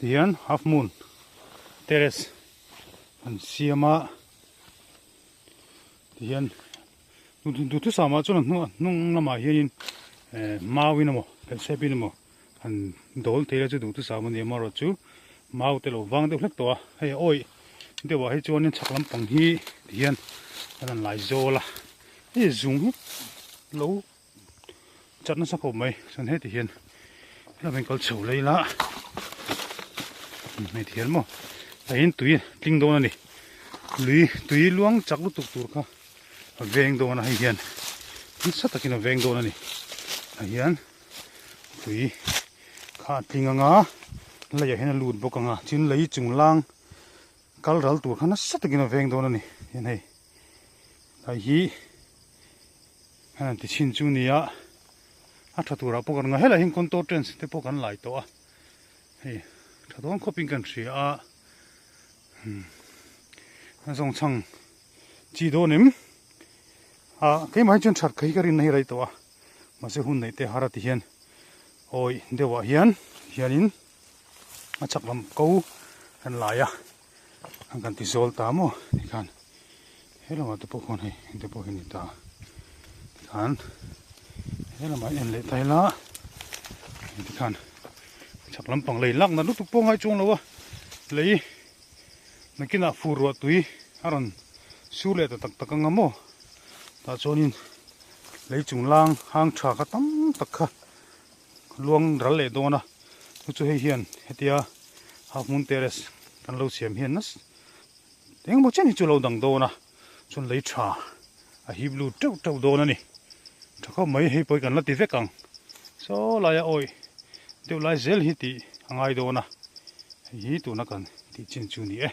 Tihian half moon terrace an siam a tihian duhthusam ah chuan a hnung lamah hianin eh mau in emaw phelsep in emaw han dawl thei la chu duhthusam a ni amaherawh chu mau te lo vang deuh hlek tawh a hei a awih deuh ah hi chuanin chhak lampang hi tihian an han lai zawl a hei zung hi lo chat nasa khawp mai chuan heti hian helai hian kal chho lei la hei ti hian maw tah hian tui tling dawn a ni lui tui luang chak lutuk tur kha a veng dawn a hei hian nasa takin a veng dawn a ni tah hian tui kha a tling anga leiah hian a lut bawk anga tin lei chung lang kal ral tur kha nasa takin a veng dawn a ni hian hei hei hi. Heng ti chhin chu nia a tha turah pawh kan ngai helai hian contour tents te pawh kan lai tawh a hei tha dawn khawpin kan hria a a zawng chhang chi dawn em ah keimah hi chuan that kha hi ka rinna hi rei tawh a mahse hun neih te har a ti hian awi deuh ah hian hianin a chak lam ko kan lai a an kan ti zawl ta maw tikhan he lamah te pawh khawn hei heng te pawh hi a ni ta tikhan he lamah en leh ta ila hei tikhan chhak lampang lei lak nat lutuk pawh a ngai chuang lo a lei nakinah fur ruah tui a rawn sur leh ta tak tak anga maw tah chuanin lei chung lang hang tha kha tam tak kha luang ral leh dawn a chu chu hei hian hetia half moon terrace kan lo siam hian nasa engemaw chen hi chu a lo dang dawn a chuan lei tha a hip lut teuh teuh dawn a ni tha khawp mai hei pawh hi kan la ti vek ang saw laia awih deuh lai zel hi tih a ngai dawn a hei hi tuna kan tih chin chu a ni e.